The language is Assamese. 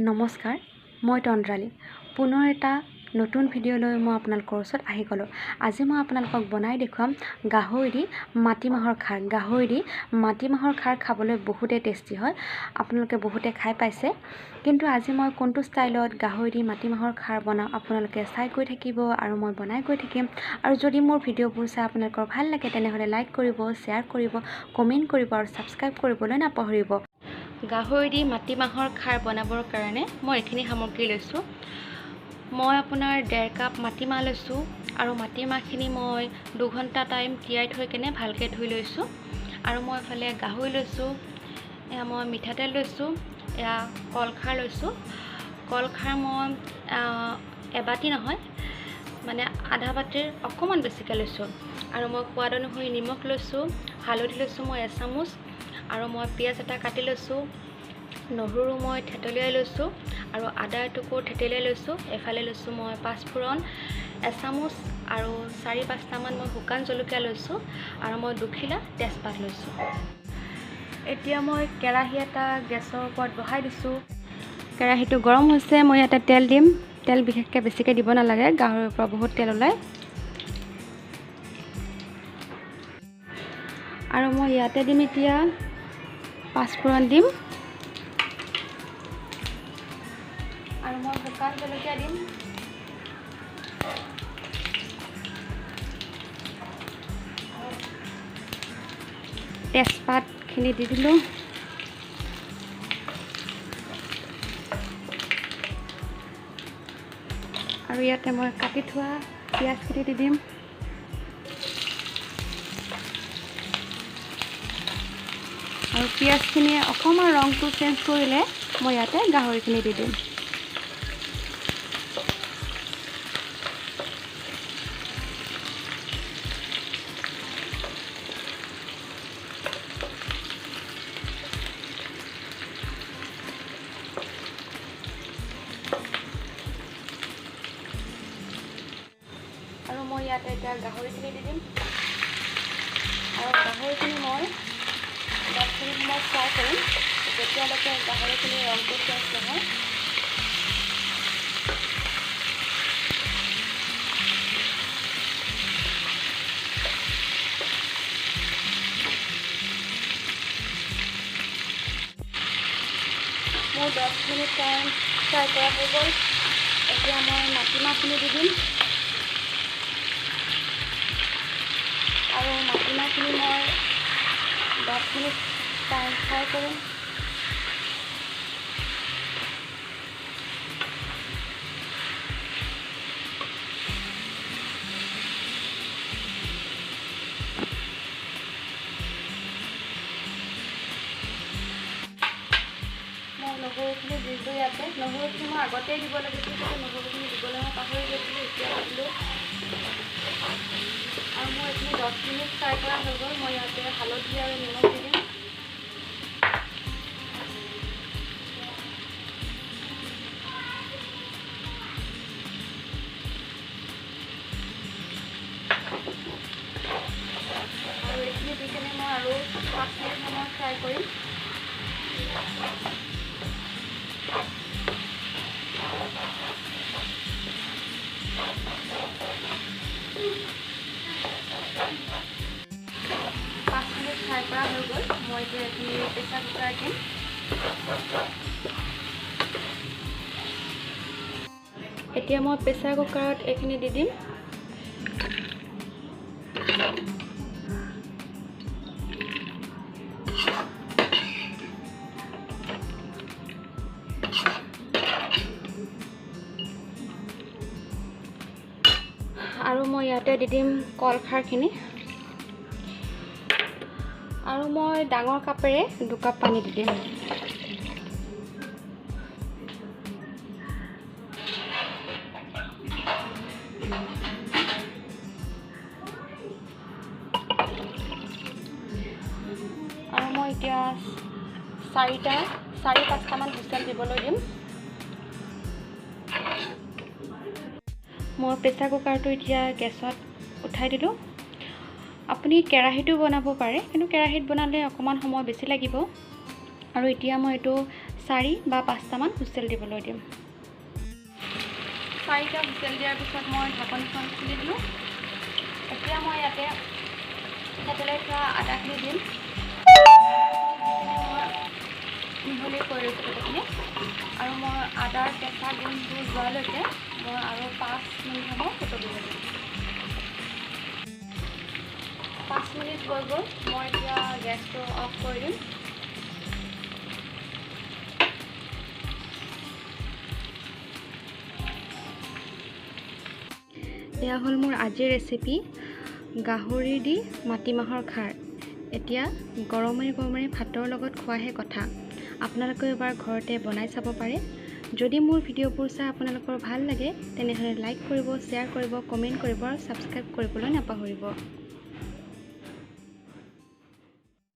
নমস্কাৰ, মই তন্দ্ৰালী। পুনৰ এটা নতুন ভিডিঅ' লৈ মই আপোনালোকৰ ওচৰত আহি গ'লোঁ। আজি মই আপোনালোকক বনাই দেখুৱাম গাহৰি দি মাটিমাহৰ খাৰ। গাহৰি দি মাটিমাহৰ খাৰ খাবলৈ বহুতেই টেষ্টি হয়, আপোনালোকে বহুতে খাই পাইছে। কিন্তু আজি মই কোনটো ষ্টাইলত গাহৰি দি মাটিমাহৰ খাৰ বনাওঁ আপোনালোকে চাই গৈ থাকিব আৰু মই বনাই গৈ থাকিম। আৰু যদি মোৰ ভিডিঅ'বোৰ চাই আপোনালোকৰ ভাল লাগে তেনেহ'লে লাইক কৰিব, শ্বেয়াৰ কৰিব, কমেণ্ট কৰিব আৰু ছাবস্ক্ৰাইব কৰিবলৈ নাপাহৰিব। গাহৰি দি মাটিমাহৰ খাৰ বনাবৰ কাৰণে মই এইখিনি সামগ্ৰী লৈছোঁ। মই আপোনাৰ 1.5 কাপ মাটিমাহ লৈছোঁ আৰু মাটিমাহখিনি মই 2 ঘণ্টা টাইম তিয়াই থৈ কেনে ভালকৈ ধুই লৈছোঁ। আৰু মই এফালে গাহৰি লৈছোঁ, এয়া মই মিঠাতেল লৈছোঁ, এয়া কলখাৰ লৈছোঁ। কলখাৰ মই এবাটি নহয়, মানে আধা বাটিৰ অকণমান বেছিকৈ লৈছোঁ। আৰু মই সোৱাদ অনুসৰি নিমখ লৈছোঁ, হালধি লৈছোঁ মই এচামুচ, আৰু মই পিঁয়াজ এটা কাটি লৈছোঁ, নহৰু মই থেতেলিয়াই লৈছোঁ আৰু আদা এটুকুৰ থেতেলিয়াই লৈছোঁ। এফালে লৈছোঁ মই পাঁচফোৰণ এচামুচ আৰু 4-5টামান মই শুকান জলকীয়া লৈছোঁ আৰু মই 2খিলা তেজপাত লৈছোঁ। এতিয়া মই কেৰাহী এটা গেছৰ ওপৰত বহাই দিছোঁ। কেৰাহীটো গৰম হৈছে, মই ইয়াতে তেল দিম। তেল বিশেষকৈ বেছিকৈ দিব নালাগে, গাহৰিৰ পৰা বহুত তেল ওলায়। আৰু মই ইয়াতে দিম এতিয়া পাঁচফোৰণ দিম আৰু মই শুকান জলকীয়া দিম। তেজপাতখিনি দি দিলোঁ। আৰু ইয়াতে মই কাটি থোৱা পিঁয়াজখিনি দি দিম। আৰু পিঁয়াজখিনিয়ে অকণমান ৰংটো চেঞ্জ কৰিলে মই ইয়াতে গাহৰিখিনি দি দিম। আৰু মই ইয়াতে এতিয়া গাহৰিখিনি দি দিম। আৰু গাহৰিখিনি মই 10 মিনিট সময় ফ্ৰাই কৰিম, যেতিয়ালৈকে গাহৰিখিনিৰ ৰংটো চেঞ্জ নহয়। মোৰ 10 মিনিট টাইম ফ্ৰাই কৰা হৈ গ'ল। এতিয়া মই মাটিমাহখিনি দি দিম। আৰু মাটিমাহখিনি মই 10 মিনিট টাইম ফ্ৰাই কৰিম। মই নহৰুখিনি দি দিলোঁ ইয়াতে। নহৰুখিনি মই আগতেই দিব লাগিছিল, কিন্তু নহৰুখিনি দিবলৈ মই পাহৰি গৈছিলোঁ, এতিয়া দিলোঁ। আৰু মই এইখিনি 10 মিনিট ফ্ৰাই কৰা হৈ গ'ল। মই ইয়াতে হালধি আৰু নিমখ দি দিম। আৰু এইখিনি দি কেনে মই আৰু 5 মিনিট সময় ফ্ৰাই কৰিম। ফ্ৰাই কৰা হৈ গ'ল। মই এতিয়া এইখিনি প্ৰেছাৰ কুকাৰত দিম। এতিয়া মই প্ৰেছাৰ কুকাৰত এইখিনি দি দিম। আৰু মই ইয়াতে দি দিম কলখাৰখিনি। আৰু মই ডাঙৰ কাপেৰে 2 কাপ পানী দি দিম। আৰু মই এতিয়া 4-5টামান হুইচেল দিবলৈ দিম। মই প্ৰেছাৰ কুকাৰটো এতিয়া গেছত উঠাই দিলোঁ। আপুনি কেৰাহীতো বনাব পাৰে, কিন্তু কেৰাহীত বনালে অকণমান সময় বেছি লাগিব। আৰু এতিয়া মই এইটো 4 বা 5টামান হুইচেল দিবলৈ দিম। 4টা হুইচেল দিয়াৰ পিছত মই ঢাকনিখন খুলি দিলোঁ। এতিয়া মই ইয়াতে থেতেলাই থোৱা আদাখিনি দিম। মই মিহলি কৰি লৈছোঁ গোটেইখিনি। আৰু মই আদাৰ কেঁচা গোন্ধটো যোৱালৈকে মই আৰু 5 মিনিট সময় উতলিব দিম। 5 মিনিট হৈ গ'ল। মই এতিয়া গেছটো অফ কৰি দিম। এয়া হ'ল মোৰ আজিৰ ৰেচিপি, গাহৰি দি মাটিমাহৰ খাৰ। এতিয়া গৰমে গৰমে ভাতৰ লগত খোৱাহে কথা। আপোনালোকেও এবাৰ ঘৰতে বনাই চাব পাৰে। যদি মোৰ ভিডিঅ'বোৰ চাই আপোনালোকৰ ভাল লাগে, তেনেহ'লে লাইক কৰিব, শ্বেয়াৰ কৰিব, কমেণ্ট কৰিব আৰু ছাবস্ক্ৰাইব কৰিবলৈ নাপাহৰিব।